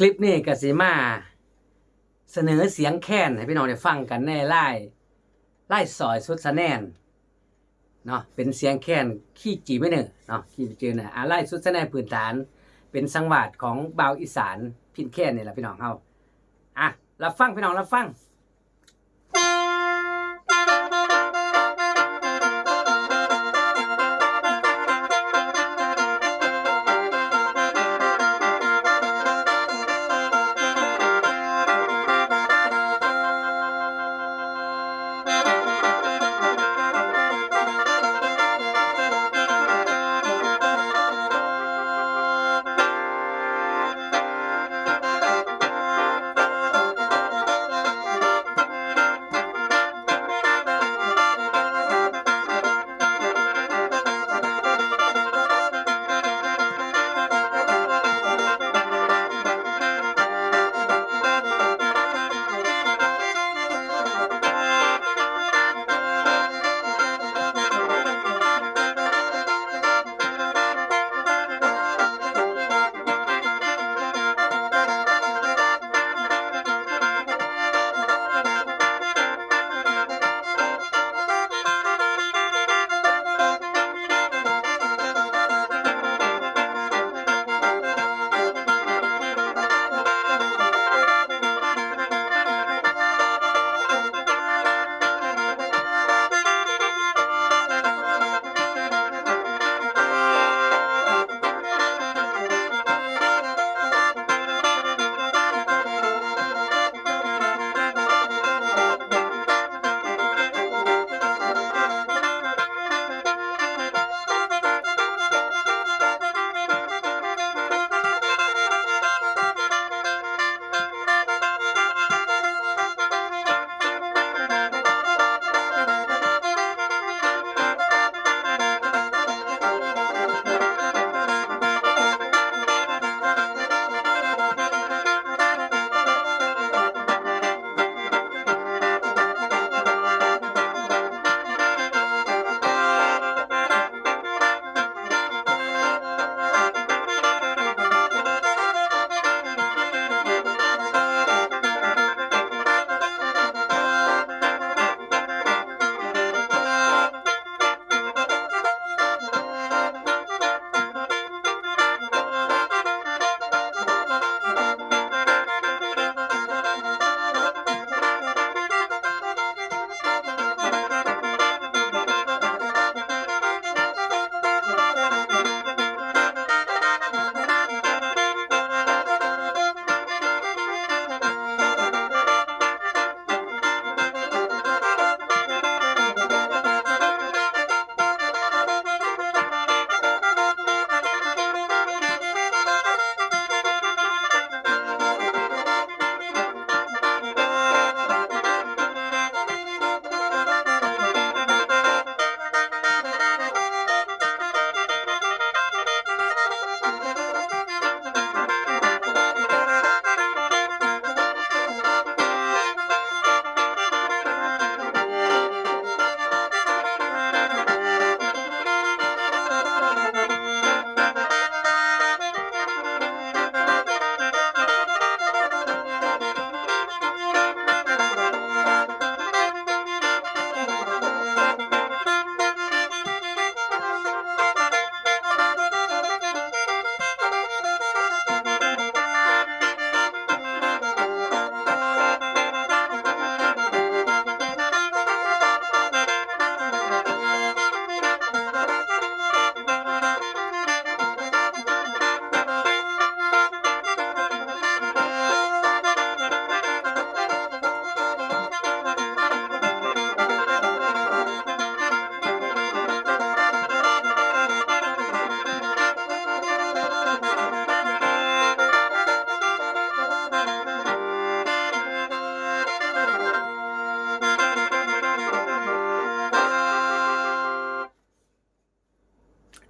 ຄລິບນີ້ກໍຊິມາສະເໜີສຽງແຄນໃຫ້ພີ່ນ້ອງໄດ້ຟັງກັນໃນລາຍ ລາຍສອຍສຸດສະແນນເນາະ ເປັນສຽງແຄນຄີຈີເມເນີເນາະ ຄີຈີເມເນີ ອາ ລາຍສຸດສະແນນພື້ນຖານ ເປັນສັງວາດຂອງບ່າວອີສານພິນແຄນນີ້ລະພີ່ນ້ອງເຮົາ. ອາ ຮັບຟັງ ພີ່ນ້ອງ ຮັບຟັງ.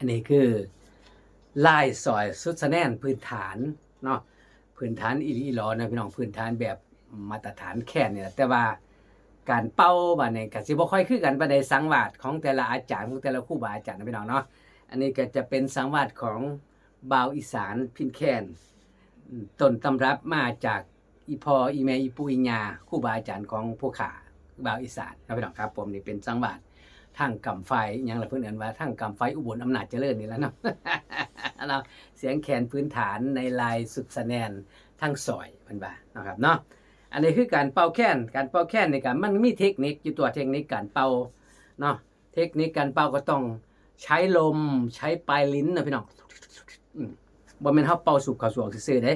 ອັນນີ້ຄືລາຍສອຍສຸດສະແນນພື້ນຖານເນາະ ພື້ນຖານອີ່ຫຼີອີ່ຫຼໍນະພີ່ນ້ອງ ພື້ນຖານແບບມາດຕະຖານແຄນນີ້ລະ ແຕ່ວ່າການເປົ່າບາດນີ້ກະຊິບໍ່ຄ່ອຍຄືກັນປານໃດ ສັງວາດຂອງແຕ່ລະອາຈານ ຂອງແຕ່ລະຄູບາອາຈານນະພີ່ນ້ອງເນາະ. ອັນນີ້ກະຈະເປັນສັງວາດຂອງບ່າວອີສານພິນແຄນ ຕົ້ນຕຳລັບມາຈາກອີ່ພໍ່ ອີ່ແມ່ ອີ່ປູ່ ອີ່ຍ່າ ຄູບາອາຈານຂອງຜູ້ຂ້າບ່າວອີສານເນາະ ພີ່ນ້ອງຄັບຜົມ. ນີ້ເປັນສັງວາດທາງກຳໄຟ ຫຍັງລະ ເພິ່ນເອີ້ນວ່າທາງກຳໄຟອຸບົນອຳນາດຈະເລີນນີ້ລະເນາະ ເນາະ ສຽງແຄນພື້ນຖານໃນລາຍສຸດສະແນນທາງຊອຍ ເພິ່ນວ່າເນາະຄັບເນາະ. ອັນນີ້ຄືການເປົ່າແຄນ ການເປົ່າແຄນນີ້ກະມັນມີເທັກນິກຢູ່ຕົວະ ເທັກນິກການເປົ່າເນາະ. ເທັກນິກການເປົ່າກໍຕ້ອງໃຊ້ລົມ ໃຊ້ປາຍລິ້ນນະພີ່ນ້ອງ. ອືມ ບໍ່ແມ່ນເຮົາເປົ່າສູບເຂົ້າສວງຊື່ໆເດ້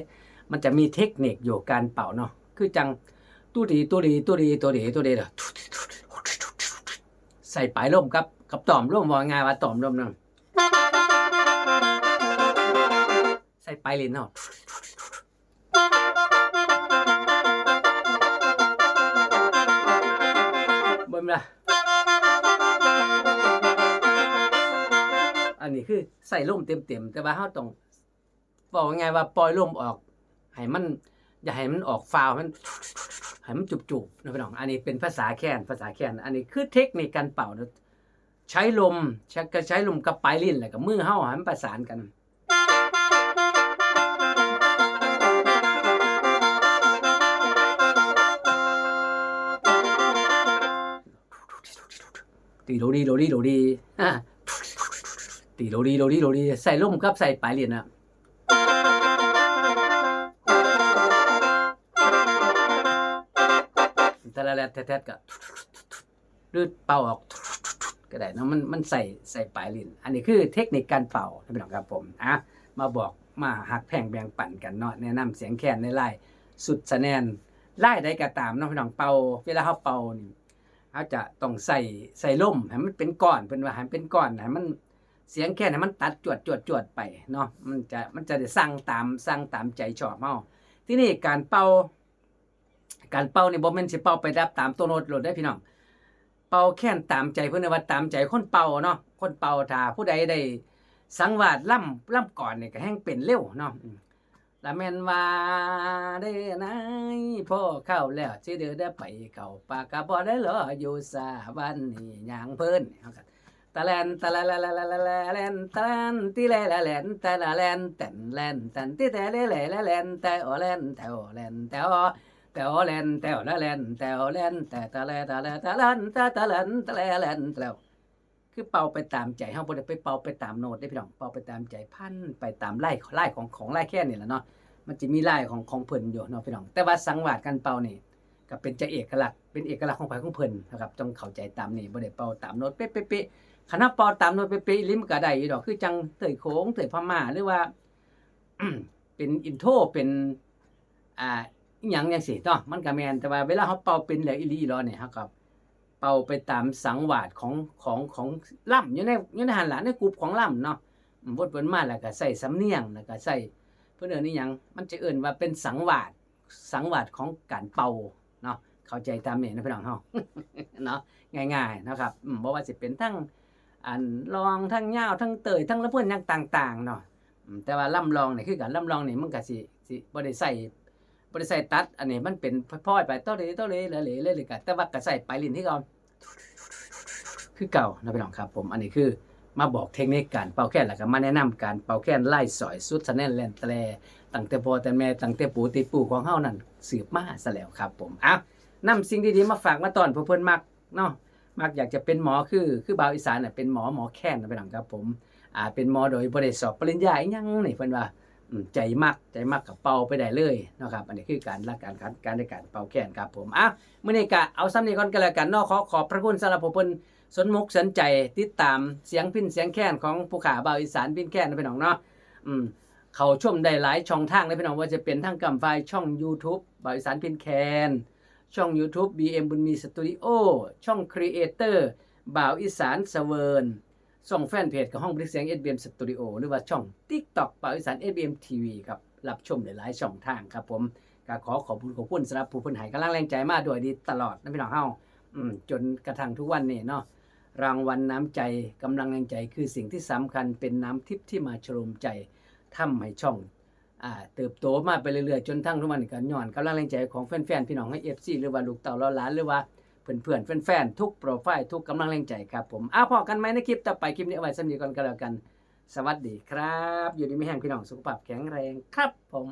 ມັນຈະມີເທັກນິກຢູ່ການເປົ່າເນາະ ຄືຈັ່ງຕູດີ ຕູດີ ຕູດີ ຕູດີ ຕູດີ ໃສ່ປາຍລົມກັບ ກັບຕອມລົມ ເວົ້າງ່າຍວ່າຕອມລົມນຳ ໃສ່ປາຍລິ້ນເນາະ. ເບິ່ງລະ ອັນນີ້ຄືໃສ່ລົມເຕັມໆ ແຕ່ວ່າເຮົາຕ້ອງ ເວົ້າງ່າຍໆວ່າປ່ອຍລົມອອກ ໃຫ້ມັນ ຢ່າໃຫ້ມັນອອກຟາວ ໃຫ້ມັນ ໃຫ້ມັນຈູບໆ ເນາະພີ່ນ້ອງ. ອັນນີ້ເປັນພາສາແຄນ ພາສາແຄນ. ອັນນີ້ຄືເທັກນິກການເປົ່າເນາະ ໃຊ້ລົມ ໃຊ້ ໃຊ້ລົມກັບປາຍລິ້ນ ແລ້ວກໍມືເຮົາໃຫ້ມັນປະສານກັນ. ຕີໂດດີໂດດີໂດດີ ອາ ຕີໂດດີໂດດີໂດດີ ໃສ່ລົມກັບໃສ່ປາຍລິ້ນນະ ຕະລະແລດແທດໆ ກໍ ຫຼືເປົ່າອອກກໍໄດ້ເນາະ ມັນ ມັນໃສ່ ໃສ່ປາຍລິ້ນ. ອັນນີ້ຄືເທັກນິກການເປົ່ານະພີ່ນ້ອງຄັບຜົມ. ອາ ມາບອກ ມາຮັກແພງແບ່ງປັນກັນເນາະ ແນະນຳສຽງແຄນໃນລາຍສຸດສະແນນ ລາຍໃດກໍຕາມເນາະພີ່ນ້ອງ ເປົ່າ ເວລາເຮົາເປົ່ານີ້ ເຮົາຈະຕ້ອງໃສ່ ໃສ່ລົມໃຫ້ມັນເປັນກ້ອນ ເພິ່ນວ່າໃຫ້ມັນເປັນກ້ອນ ໃຫ້ມັນ ສຽງແຄນໃຫ້ມັນຕັດຈວດໆໆໄປເນາະ ມັນຈະ ມັນຈະໄດ້ສັ່ງຕາມ ສັ່ງຕາມໃຈຊອບເຮົາ. ທີນີ້ການເປົ່າ ການເປົ່ານີ້ບໍ່ແມ່ນຊິເປົ່າໄປດັບຕາມໂຕໂນ້ດໂລດເດ້ພີ່ນ້ອງ ເປົ່າແຄນຕາມໃຈ ເພິ່ນເອີ້ນວ່າຕາມໃຈຄົນເປົ່າເນາະ ຄົນເປົ່າ. ຖ້າຜູ້ໃດໄດ້ສັງວາດລຳ ລຳກ່ອນນີ້ກໍແຮ່ງເປັນເລັວເນາະ. ລະແມ່ນວ່າເດ້ນາຍ ພໍເຂົ້າແລ້ວຊິເດີໄປເຂົ້າປ່າ ກະບໍ່ໄດ້ລໍຢູ່ສາ ວັນນີ້ຍ່າງເພີນ ເຮົາກໍ ຕະແລນ ຕະແລນ ຕະແລນ ຕະແລນ ຕິແລແລແລນ ຕະລະແລນ ແຕນແລນ ແຕນ ຕິແຕເລແລແລແລນ ແຕໂອແລນ ແຕໂອແລນ ແຕໂອ ແຕໂອແລນ ແຕໂອລະແລນ ແຕໂອແລນ ແຕຕະແລ ຕະແລ ຕະແລນ ຕະຕະແລນ ຕະແລແລນ ແຕ ຄືເປົ່າໄປຕາມໃຈເຮົາ ບໍ່ໄດ້ໄປເປົ່າໄປຕາມໂນ້ດເດ້ພີ່ນ້ອງ ເປົ່າໄປຕາມໃຈ ພັນໄປຕາມລາຍ ລາຍຂອງ ຂອງລາຍແຄນນີ້ແຫຼະເນາະ ມັນຈະມີລາຍຂອງ ຂອງເພິ່ນຢູ່ເນາະພີ່ນ້ອງ. ແຕ່ວ່າສັງວາດການເປົ່ານີ້ ກໍເປັນຈະເອກະລັກ ເປັນເອກະລັກຂອງໃຜຂອງເພິ່ນນະຄັບ ຕ້ອງເຂົ້າໃຈຕາມນີ້ ບໍ່ໄດ້ເປົ່າຕາມໂນ້ດເປະໆ. ຄັນເຮົາເປົ່າຕາມໂນ້ດເປະໆອີ່ຫຼີ ມັນກໍໄດ້ຢູ່ດອກ ຄືຈັ່ງເຕີຍໂຂງ ເຕີຍພະມ້າ ຫຼືວ່າ ເປັນອິນໂທ ເປັນ ອ່າ ອີ່ຫຍັງຈັ່ງຊີ້ເນາະ ມັນກໍແມ່ນ. ແຕ່ວ່າເວລາເຮົາເປົ່າເປັນແລ້ວອີ່ຫຼີຫຼໍນີ້ ເຮົາກໍເປົ່າໄປຕາມສັງວາດຂອງ ຂອງ ຂອງລຳຢູ່ໃນ ຢູ່ໃນຫັ້ນລະ ໃນກຸ່ມຂອງລຳເນາະ ອືມ ວົນໄປວົນມາ ແລ້ວກໍໃສ່ສຳນຽງ ແລ້ວກໍໃສ່ ເພິ່ນເອີ້ນອີ່ຫຍັງ ມັນຈະເອີ້ນວ່າເປັນສັງວາດ ສັງວາດຂອງການເປົ່າເນາະ ເຂົ້າໃຈຕາມນີ້ນະພີ່ນ້ອງເຮົາເນາະ ງ່າຍໆເນາະຄັບ. ອືມ ບໍ່ວ່າຊິເປັນທັງອັນລອງ ທັງຍາວ ທັງເຕີຍ ທັງລຳເພີນຫຍັງຕ່າງໆເນາະ ອືມ ແຕ່ວ່າລຳລອງນີ້ຄືກັນ ລຳລອງນີ້ມັນກໍຊິ ຊິບໍ່ໄດ້ໃສ່ ບໍ່ໄດ້ໃສ່ຕັດ ອັນນີ້ມັນເປັນພອຍໆໄປ ໂຕເລ ໂຕເລ ລະເລ ເລ ເລ ກະ ແຕ່ວ່າກໍໃສ່ປາຍລິ້ນຄືເກົ່າ ຄືເກົ່າເນາະພີ່ນ້ອງຄັບຜົມ. ອັນນີ້ຄືມາບອກເທັກນິກການເປົ່າແຄນ ແລ້ວກໍມາແນະນຳການເປົ່າແຄນລາຍຊອຍ ສຸດສະແນນແລ່ນແຕະແລ່ ຕັ້ງແຕ່ພໍ່ແຕ່ແມ່ ຕັ້ງແຕ່ປູ່ແຕ່ປູ່ຂອງເຮົານັ້ນສືບມາຊະແລ້ວຄັບຜົມ. ເອົາ ນຳສິ່ງດີໆມາຝາກມາຕ້ອນ ເພື່ອເພິ່ນມັກເນາະ ມັກຢາກຈະເປັນໝໍ ຄື ຄືບ່າວອີສານນະ ເປັນໝໍ ໝໍແຄນເນາະພີ່ນ້ອງຄັບຜົມ. ອ່າ ເປັນໝໍໂດຍບໍ່ໄດ້ສອບປະລິນຍາອີ່ຫຍັງນີ້ ເພິ່ນວ່າ ອືມ ໃຈມັກ ໃຈມັກກໍເປົ່າໄປໄດ້ເລີຍເນາະຄັບ. ອັນນີ້ຄືການ ຫຼັກການ ການ ການໃນການເປົ່າແຄນຄັບຜົມ. ອ່ະ ມື້ນີ້ກະເອົາສ່ຳນີ້ກ່ອນກໍແລ້ວກັນເນາະ ຂໍຂອບພະຄຸນສຳລັບຜູ້ເພິ່ນສົນມຸກສົນໃຈຕິດຕາມສຽງພິນສຽງແຄນຂອງຜູ້ຂ້າບ່າວອີສານພິນແຄນນະພີ່ນ້ອງເນາະ. ອືມ ເຂົ້າຊົມໄດ້ຫຼາຍຊ່ອງທາງເລີຍພີ່ນ້ອງ ບໍ່ວ່າຈະເປັນທາງກ້ຳຝ່າຍ ຊ່ອງ YouTube ບ່າວອີສານພິນແຄນ ຊ່ອງ YouTube ບີເອັມ ບຸນມີ Studio ຊ່ອງ Creator ບ່າວອີສານສະເຫວີນ ຊ່ອງແຟນເພຈກໍຮ້ອງບຣີດສຽງ ເອສບີເອັມ Studio ຫຼືວ່າຊ່ອງ TikTok ບ່າວອີສານ ເອສບີເອັມ ທີວີ ຄັບ ຮັບຊົມໄດ້ຫຼາຍຊ່ອງທາງຄັບຜົມ. ກໍຂໍຂອບຄຸນຂອບຄຸນສຳລັບຜູ້ເພິ່ນໃຫ້ກຳລັງແຮງໃຈມາດ້ວຍດີຕະຫຼອດນະພີ່ນ້ອງເຮົາ ອືມ ຈົນກະທັ່ງທຸກວັນນີ້ເນາະ. ລາງວັນນ້ຳໃຈ ກຳລັງແຮງໃຈ ຄືສິ່ງທີ່ສຳຄັນ ເປັນນ້ຳທິບທີ່ມາຊະໂລມໃຈ ທຳໃຫ້ຊ່ອງ ອ່າ ເຕີບໂຕມາໄປເລື້ອຍໆ ຈົນທັງທຸກວັນນີ້ກໍຍ້ອນກຳລັງແຮງໃຈຂອງແຟນໆ ພີ່ນ້ອງເຮົາ ເອັຟຊີ ຫຼືວ່າລູກເຕົ້າຫຼານໆ ຫຼືວ່າເພື່ອນໆ ແຟນໆ ທຸກໂປຣໄຟລ໌ ທຸກກຳລັງແຮງໃຈຄັບຜົມ. ເອົາ ພໍ້ກັນໃໝ່ໃນຄລິບຕໍ່ໄປ ຄລິບນີ້ເອົາໄວ້ສ່ຳນີ້ກ່ອນກໍແລ້ວກັນ ສະຫວັດດີຄັບ ຢູ່ດີມີແຮງພີ່ນ້ອງ ສຸຂະພາບແຂງແຮງຄັບຜົມ.